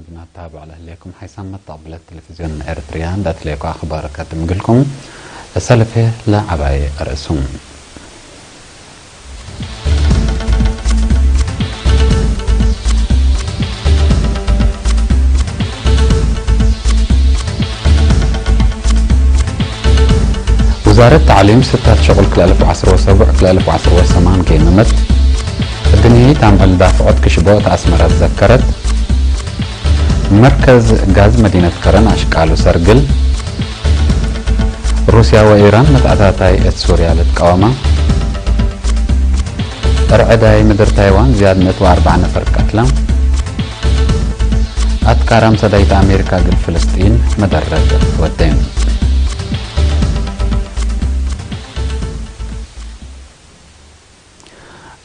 ብናታ ብዕላ ህሌኩም ሓይሳም መጣቕብለት ቴሌቪዝዮን ኤርትርያ እንዳትሌኮ ኣኽባር ከትምግልኩም ሰለፌ ለዓባይ ርእሱም። وزارة التعليم ستة شغل كلالف وعصر وسبع كلالف وعصر وثمان كيممت. الدنيا تعمل دافعت كشبوت أسمرة تذكرت. مركز غاز مدينة كرن أشكال سرقل. روسيا وإيران متعتاتاي ات سوريا لتقاوما. رعداي مدر تايوان زياد مئة وأربعة نفر قتلى. أتكارم سدايت أمريكا قل فلسطين مدرد ودين.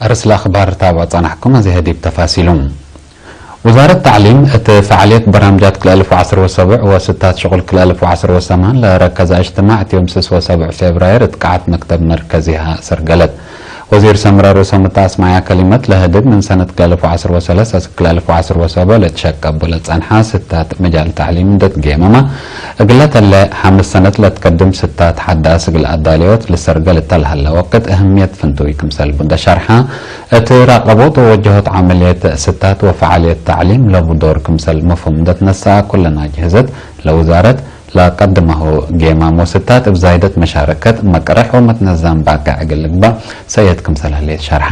أرسل أخبار تابع صنحكم زي هديب تفاصيلهم. وزارة التعليم ات فعالية برامجات كل ألف وعصر وسبع وستات شغل كل ألف وعصر وثمان لركز اجتماع يوم سس وسبع فبراير اتقعت مكتب مركزها سرقلت. وزير سمرة رسوم التاسمايا كلمة لهدد من سنة كل ألف وعصر وثلاثة كل ألف وعصر وسبع لتشك أبو لتسأنحا ستات مجال تعليم دت جيمما. أقلت اللي حمس سنة لتقدم ستات حدا سقل أداليوت لسرقلت تلها لوقت أهمية فنتوي كمسل بند شرحا. እቲ ራቐቦ ተወጀሆት ዓመልየት ስታት ወፈዓልየት ታዕሊም ለቡ ዶር ክምሰል መፍሁም እንደትነሳ ኩለና ጅህዘት ለውዛረት ለቀድመሁ ጌማ ሞስታት እብ ዛይደት መሻረከት መቅረሕ ወመትነዛም ባቅዕ እግል ልግባእ ሰየት ክምሰል ህሌት ሸርሓ።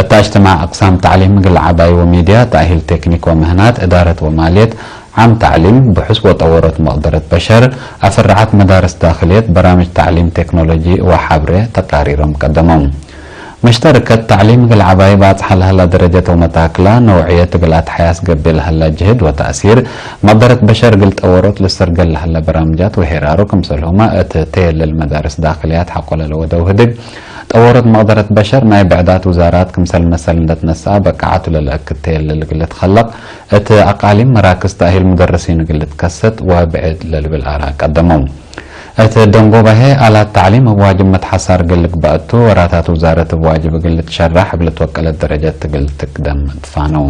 እታ እጅትማዕ ኣቅሳም ታዕሊም እግል ዓባይ ወሚድያ ተእሂል ቴክኒክ ወምህናት እዳረት ወማልየት ዓም ታዕሊም ብሑስ ወጠወሮት መቅደረት በሸር ኣፍርዓት መዳርስ ዳክልየት በራምጅ ታዕሊም ቴክኖሎጂ ወሓብሬ ተቃሪሮም ቀደሞም። መሽተርከት ታዕሊም እግል ዓባይ ባጽሓ ለህላ ደረጀት ወመታክላ ነውዕየት እግል ኣትሓያስ ገቤ ለህላ ጅህድ ወተእሲር መቅደረት በሸር እግል ጠወሮት ልሰርገል ለህላ በራምጃት ወሄራሩ ክምሰልሁማ እት ተየልል መዳርስ ዳክልያት ሓቆለ ለወደው ህድግ ጠወሮት መቅደረት በሸር ናይ ብዕዳት ውዛራት ክምሰል መሰል እንደትነስኣ በቃዓቱ ለለእክድ ተየልል እግል ትኸለቅ እት ኣቃሊም መራክዝ ተእሂል ሙደርሲን እግል ትከሰት ወብዕድ ለልብል ኣራ ቀደሞም። እት ደንጎባሄ ኣላት ታዕሊም እብ ዋጅብ መትሓሳር እግል ልግባእ እቱ፣ ወራታት ውዛረት እብ ዋጅብ እግል ልትሸራሕ እብ ልትወቀለት ደረጀት እግል ትቅደም ትፋነው።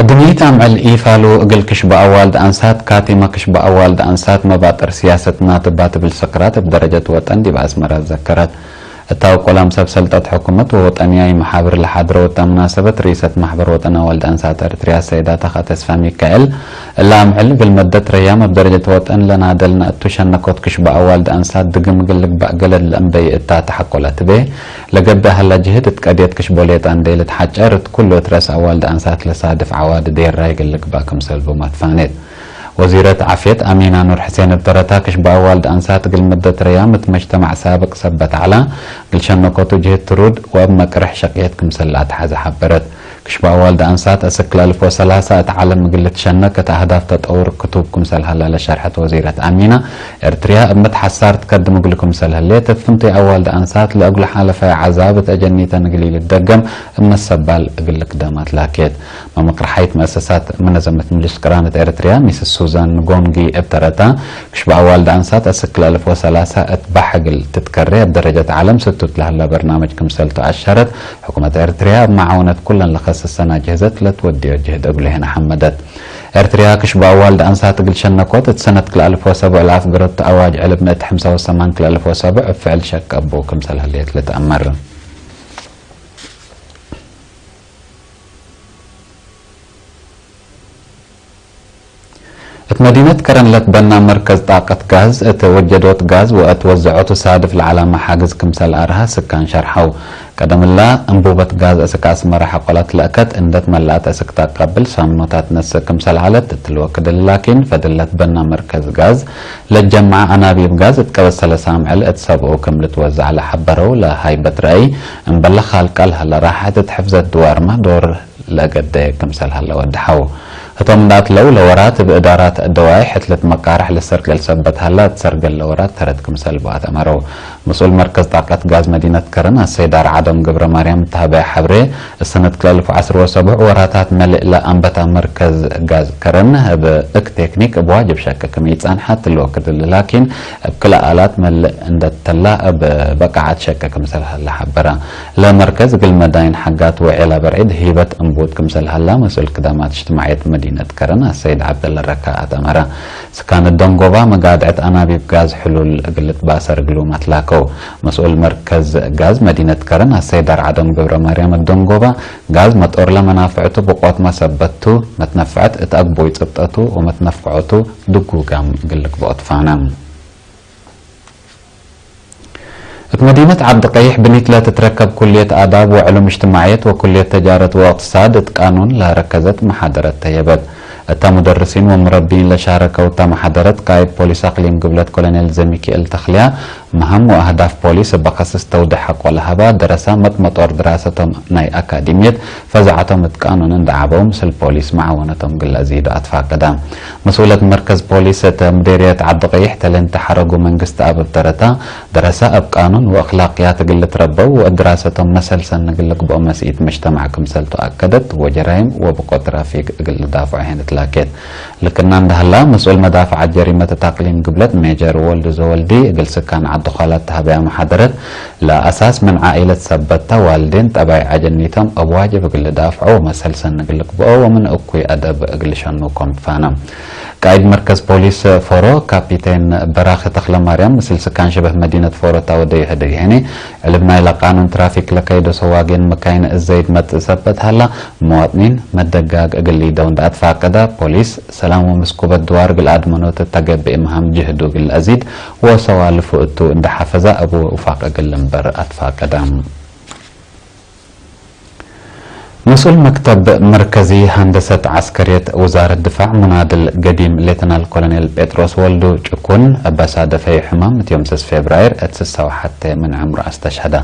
እድንይት ኣምዕል ኢፋሉ እግል ክሽቦ ኣዋልድ ኣንሳት ካቲመ ክሽቦ ኣዋልድ ኣንሳት መባጥር ስያሰትና ትባ ትብል ስክራት እብ ደረጀት ወጠን ዲብ ኣስመራ ዘከረት። እታ ውቆላም ሰብ ሰልጠት ሕኩመት ወወጠንያይ መሓብር ለሓድረ ወጣ ምናሰበት ርኢሰት ማሕበር ወጠን ኣዋልድ ኣንሳት ኤርትርያ ሰይዳ ተኻ ተስፋ ሚካኤል እላ ኣምዕል እግል መደት ረያም እብ ደረጀት ወጠን ለናደልና እቱ ሸነኮት ክሽቦ ኣዋልድ ኣንሳት ድግም እግል ልግባእ ገለድ ለእምበይ እታ ተሓቆላ ትቤ። ለገብእ ሀላ ጅህድ እት ቀድየት ክሽቦ ሌጣ እንዴ ልትሓጨር እት ኩሉ እት ረስ ኣዋልድ ኣንሳት ለሳድፍ ዓዋድ ዴራይ እግል ልግባእ ክምሰል ቡም ኣትፋኔት። ወዚረት ዓፍየት ኣሚና ኑር ሕሴን እብ ተረታ ክሽቦ ኣዋልድ ኣንሳት እግል መደት ረያም እት መጅተማዕ ሳብቅ ሰበት ዐላ እግል ሸነኮቱ ጅህድ ትሩድ ወእብ መቅርሕ ሸቅየት ክምሰል ለኣትሓዘ ሓበረት። ክሽቦ ኣዋልድ ኣንሳት እስክ ለእልፍ ወሰላሳ እት ዓለም እግል ልትሸነክ እት ኣህዳፍ ተጠውር ክቱብ ክምሰል ሀላ ለሸርሐት ወዚረት ኣሚና፣ ኤርትርያ እብ ምትሓሳር ትከድም እግል ክምሰል ህሌት፣ እብ ፍንቱይ ኣዋልድ ኣንሳት ለእግሉ ሓለፋይ ዓዛብ እት አጀኒተን እግል ኢልትደገም እብ መሰባል እግል ልክደማት ላኬት። መምቅርሓይት መእሰሳት መነዘመት ምጅልስ ቅራነት ኤርትርያ ሚስስ ሱዛን ንጎንጊ እብ ተረታ፣ ክሽቦ ኣዋልድ ኣንሳት እስክ ለእልፍ ወሰላሳ እት ባሕ እግል ትትከሬ እብ ደረጀት ዓለም ስቱት ለህላ በርናመጅ ክምሰልቱ ኣሸረት። ሕኩመት ኤርትርያ እብ መዓውነት ኩለን ለኸስሰና ጅህዘት ለትወድዮ ጅህድ እግሉ ሄና ሓመደት። ኤርትርያ ክሽቦ ኣዋልድ ኣንሳት እግል ሸነኮት እት ሰነት ክልኣልፍ ወሰቡዕ ለኣፍገረቱ ኣዋጅ ዕልብ ምእት ሓምሳ ወሰማን ክልኣልፍ ወሰቡዕ እብ ፍዕል ሸቀቡ ክምሰል ህልየት ልትኣመር። እት መዲነት ከረን ለትበና መርከዝ ጣቀት ጋዝ፣ እት ወጀዶት ጋዝ ወእት ወዘዖቱ ሳድፍ ለዓላማ ሓግዝ ክምሰል ኣርሃ ስካን ሸርሐው። ቀደምላ እንቡበት ጋዝ እስክ ኣስመራ ሓቆላት ለእከት እንደት መላእት እስክ ታቃብል ሳምኖታት ነስእ ክምሰል ዐለት እትልወክድል ላኪን ፈድል ለትበና መርከዝ ጋዝ ለጀምዓ ኣናቢብ ጋዝ እት ቀበት ሰለሳ ኣምዕል እት ሰብኡ ክም ልትወዛዕ ለሐበረው ለሃይበት ረአይ እምበለ ካልቃል ሀለ ራሕት እት ሕፍዘት ድዋርማ ዶር ለገደየ ክምሰል ሀለ ወድሐው። እቶም እንዳትለው ለወራት ብእዳራት ደዋይ ሕትለት መቃርሕ ለሰርገል ሰበት ሃላ ትሰርገል ለወራት ተረት ክምሰል በኣት ኣመረው። መስኡል መርከዝ ጣቀት ጋዝ መዲነት ከረን ኣሰይዳር ዓዶም ገብረ ማርያም ተሃበያ ሓብሬ፣ እሰነት ክለልፉ ዓስር ወሰቡዕ ወራታት መልእ ለኣንበታ መርከዝ ጋዝ ከረን ብእክ ቴክኒክ ብዋጅብ ሸቅ ክመይ ጻንሓት ትልወ ክድል ላኪን እብ ክልኣላት መልእ እንደተላ እብ በቃዓት ሸቅ ክምሰል ሃላ ሓበራ። ለመርከዝ ግልመዳይን ሓጋት ወዔላ በርዒድ ሂበት እንቡት ክምሰል ሃላ መስኡል ክዳማት ሽትማዕየት መዲነት ከረን ኣሰይድ ዓብደላ ረካ ኣተመራ። ስካን ደንጎባ መጋድዕት ኣናቢብ ጋዝ ሕሉል እግልት ባሰር ግሉም ኣትላከው። መስኡል መርከዝ ጋዝ መዲነት ከረን ኣሰይዳር ዓዶም ገብረ ማርያም ደንጎባ ጋዝ መጦር ለመናፍዕቱ ብቆት መሰበቱ መትነፍዐት እት ኣግቦይ ጽብጠቱ ወመትነፍዕቱ ድጉጋም ግልክ ቦት ፋና። እት መዲነት ዓብዲ ቀይሕ ብኒት ለትትረከብ ኩልየት ኣዳብ ወዕሉም እጅትማዕየት ወኩልየት ተጃረት ወእቅትሳድ እት ቃኑን ላረከዘት መሓደረት ተየበት። እታ ሙደርሲን ወምረቢን ለሻረከው እታ መሓደረት ቃይድ ፖሊስ ኣቅሊም ግብለት ኮሎኔል ዘሚኪኤል ተኽልያ መሃም ወኣህዳፍ ፖሊስ እበኸስስ ተውድሓ ቆላሃባ ደረሳ መጥመጦር ድራሰቶም ናይ ኣካዲምየት ፈዛዓቶም እት ቃኑን እንዳዓበው ምስል ፖሊስ መዓወነቶም ግለ ዚዶ ኣትፋቀዳ። መስኡለት መርከዝ ፖሊስ እተ ምዴርየት ዓዲ ቀይሕ ተለንተ ሓረጉ መንግስቲ ኣብ እብተረታ ደረሳ ኣብ ቃኑን ወእኽላቅያት እግል ትረበው ወእድራሰቶም መሰልሰን እግል ልግብኦ መስኢት መጅተማዕ ክምሰልቱ ኣከደት ወጀራይም ወብቆ ትራፊክ እግል ዳፍዖ ሄን ትላኬት። ልክና እንዳህላ መስኡል መዳፍዓ ጀሪመት እት ኣቅሊም ግብለት ሜጀር ወልዱ ዘወልዲ እግል ስካን ዓዲ ዃላት ተሃበያ መሓደረት ለኣሳስ ምን ዓኢለት ሰበታ ዋልዴን ጠባይ ዓጀኒቶም እብ ዋጅብ እግል ዳፍዖ ወመሰልሰን እግል ልግብኦ ወምን እኩይ ኣደብ እግል ሸኑ ኮምትፋና። ቃይድ መርከዝ ፖሊስ ፎሮ ካፒቴን በራኺ ተኽለ ማርያም ምስል ስካን ሽበህ መዲነት ፎሮ ታወደዩ ህድግ ሄኒ ዕልብ ናይ ለቃኑን ትራፊክ ለከይዶ ሰዋጌን መካይን እዘይድ መጽእ ሰበት ሃላ መዋጥኒን መደጋግ እግል ሊደው እንዳኣትፋቀዳ ፖሊስ ሰላም ወምስኩበት ድዋር እግል ኣድመኖት እተገብእ ምሃም ጅህዱ እግል ኣዚድ ወሰዋልፉ እቱ እንዳሓፈዛ እብ ውፋቅ እግል እምበር ኣትፋቀዳ። መስኡል መክተብ መርከዚ ሃንደሰት ዓስከርየት ውዛረት ድፋዕ ሙናድል ገዲም ሌተናል ኮሎኔል ጴጥሮስ ወልዱ ጭኩን እበሳደፈይ ሕማም እትዮም ስስ ፌብራይር እት ስሳው ሓተ ምን ዕምሩ ኣስተሸዳ።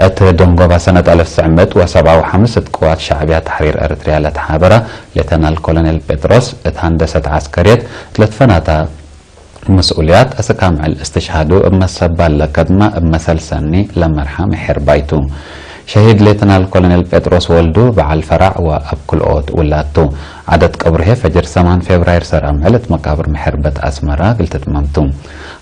እት ደንጎባ ሰነት ኣለፍ ስዕመት ወሰብኣዊ ሓምስ እት ቅዋት ሻዕብያ ታሕሪር ኤርትርያ ለተሓበራ ሌተናል ኮሎኔል ጴጥሮስ እት ሃንደሰት ዓስከርየት ለትፈናታ መስኡልያት እስካምዕል እስትሽሃዱ እብ መሰባል ለከድማ እብ መሰል ሰኒ ለመርሓ ምሕር ባይቱ። ሸሂድ ሌተናል ኮሎኔል ጴጥሮስ ወልዱ በዓል ፈራዕ ወኣብ ክልኦት ውላቱ። ዓደት ቀብርሄ ፈጅር ሰማን ፌብራይር ሰር ኣምዕል እት መቃብር ምሕርበት ኣስመራ ግልትጥመምቱ።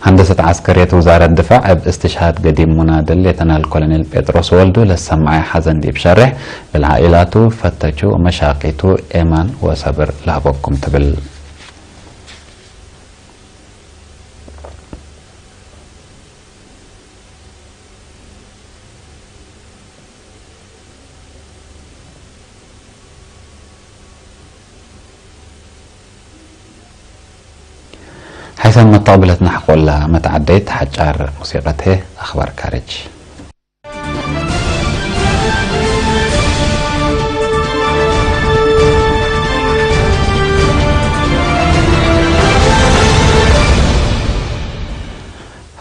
ሃንደሰት ዓስከርየት ውዛረት ድፋዕ እብ እስትሽሃድ ገዲም ሙናድል ሌተናል ኮሎኔል ጴጥሮስ ወልዱ ለሰማዓይ ሓዘን ዲብ ሸርሕ ለልዓኢላቱ ፈተቹ መሻቂቱ ኤማን ወሰብር ለህበኩም ትብል። ሓይሳን መተቕብለትና ሓቆላ መተዓደይት ሓጫር ሙሲቐት ኣኽባር ካርጅ።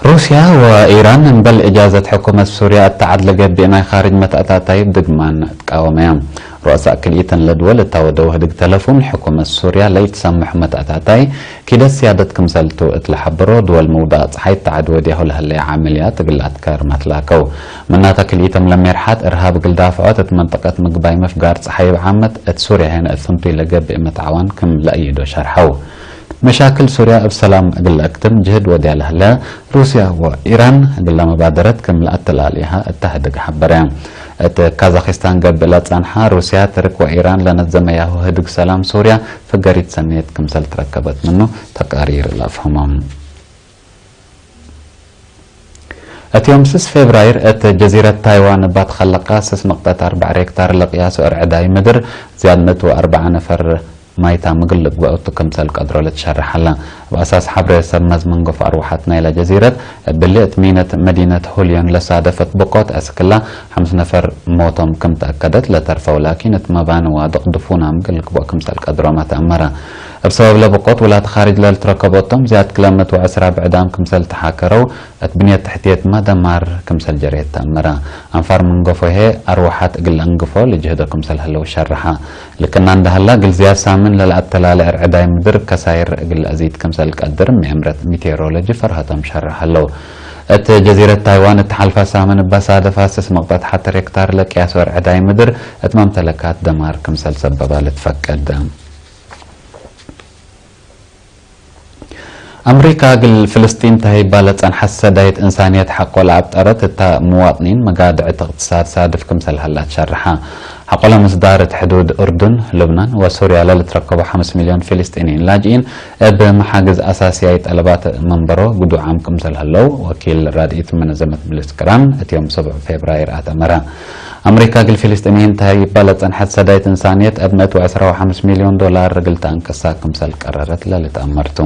ሩስያ ወኢራን እምበል እጃዘት ሕኩመት ሱርያ እተዓድ ለገብእ ናይ ኻርጅ መተኣታታይ ድግማን ትቃወመያ። ሩኣሳእ ክልኢተን ለድወል እታ ወደው ህድግ ተለፉን ሕኩመት ሱርያ ለይትሰምሕ መተኣታታይ ኪደት ስያደት ክምሰልቱ እት ለሓበሮ ድወል ምውዳእ ጸሓይ እተዓድ ወዲያሁ ለህለያ ዓመልያት እግል ኣትከር ማትላከው። ምናተ ክልኢቶም ለሜርሓት እርሃብ እግል ዳፍዖት እት መንጠቀት ምግባይ ምፍጋር ጸሓይ ብዓመት እት ሱርያ ሄነ እት ፍንቱይ ለገብእ መትዓዋን ክም ለእይዶ ሸርሐው። መሻክል ሱርያ እብ ሰላም እግል ለአክትም ጅህድ ወድያ ለህለ ሩስያ ወኢራን እግል ለመባደረት ክም ለአተላልኢሃ እታ ህድግ ሐበረያ። እት ካዛኪስታን ገብእ ለጸንሓ ሩስያ፣ ትርክ ወኢራን ለነዘመያሁ ህድግ ሰላም ሱርያ ፍገሪት ሰንየት ክምሰል ትረከበት ምኑ ተቃሪር ለአፍህሞም። እት ዮም ስስ ፌብራይር እት ጀዚረት ታይዋን እባ ትኸለቃ ስስ ነቕጠት ኣርባዕ ሬክታር ለቅያሶ እርዕዳይ ምድር ዝያድ ምእት ወኣርብዓ ነፈር ማይታ ምግል ልግበኦቱ ክምሰል ቀድሮ ለትሸርሕ ኣላ። ብኣሳስ ሓብረ ሰብ መዝመንጎፍ ኣርዋሓት ናይላ ጀዚረት፣ ብልእት ሚነት መዲነት ሆልዮን ለሳደፈት ብቆት ኣስክላ ሓምስ ነፈር ሞቶም ከም ተኣከደት፣ ለተርፈው ላኪን እት መባን ዋድቕ ድፉናም ግልክቦ ክምሰል ቀድሮማ ተኣመራ። እብ ሰበብ ለብቆት ውላት ኻሪጅ ለልትረከቦቶም ዚያድ ክለመት ወዕስራ ብዕዳም ክምሰል ተሓከረው፣ እት ብንየት ትሕትየት ማደማር ክምሰል ጀርየት ተኣመራ። ኣንፋር መንገፎ ሄ ኣርዋሓት እግል ኣንግፎ ልጅህዶ ክምሰል ህለው ሸርሓ። ልክና እንዳህላ ግልዝያ ሳምን ለልኣተላለ ዕርዕዳይ ምድር ከሳይር እግል ኣዚት ክምሰል ቀድር ምእምረት ሚቴሮሎጂ ፈርሃቶም ሸርሕ ኣለው። እት ጀዚረት ታይዋን እት ሓልፋ ሳምን እባሳደፋ ስስ መቕጠት ሓተ ሬክታር ለቅያስ ወርዕዳይ ምድር እት መምተለካት ደማር ክምሰል ሰበባ ልትፈቀድ። ኣምሪካ ግል ፍልስጢን ተሂባ ለጸንሐት ሰዳይት እንሳንየት ሓቆ ለኣብጠረት እታ ምዋጥኒን መጋድዕት እቅትሳድ ሳድፍ ክምሰል ሃላት ሸርሓ። ሓቆ ለምስዳር እት ሕዱድ እርዱን፣ ልብናን ወሱርያ ለልትረከቡ ሓምስ ሚልዮን ፍልስጢንይን ላጅኢን እብ መሓግዝ ኣሳስያይ ጠለባት መንበሮ ግዱዓም ክምሰል ሃለው ወኪል ራድኢት መነዘመት ብልስክራን እትዮም ሰብዑ ፌብራይር ኣተመራ። ኣመሪካ ግል ፍልስጥንይን ተሃይባ ለጸንሐት ሰዳይት እንሳንየት እብ መእት ወዕስራ ወሓምስ ሚልዮን ዶላር ርግል ተኣንቀሳ ክምሰል ቀረረት ለልትኣመርቱ።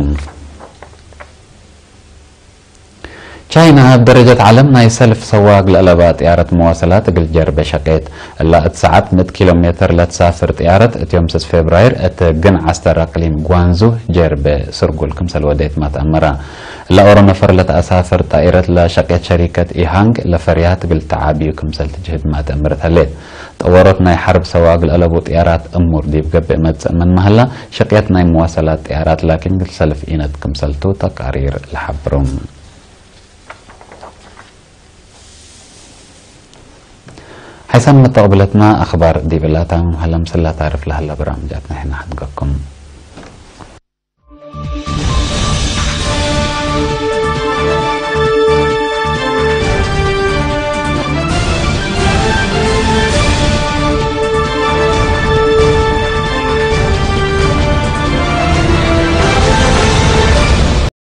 ቻይና ኣብ ደረጀት ዓለም ናይ ሰልፍ ሰዋግ ለዕለባ ጥያረት መዋሰላት እግል ጀርበ ሸቄት። እላ እት ሰዓት ምእት ኪሎ ሜትር ለትሳፍር ጥያረት እትዮም ስስ ፌብራይር እት ግን ዓስተር ኣቅሊም ጓንዙ ጀርበ ስርጉል ክምሰል ወደየት ማትኣመራ። እላ ኦሮ ነፈር ለተኣሳፍር ጣኢረት ለሸቄት ሸሪከት ኢሃንግ ለፈርያት እግል ተዓብዩ ክምሰል ትጅህድ ማትእምርት ህሌት። ጠወሮት ናይ ሐርብ ሰዋግ ለአለቡ ጥያራት እሙር ዲብ ገብእ መጽእ ምን መህላ፣ ሸቅየት ናይ መዋሰላት ጥያራት ላኪን ግል ሰልፍ ኢነት ክምሰልቱ ተቃሪር ለሐብሩ። ሓይሳን መተቕብለትና ኣኽባር ዲብ እላታ መህላ ምስላ ታርፍ ለህላ በራምጃትና ሒና ሕድገኩም።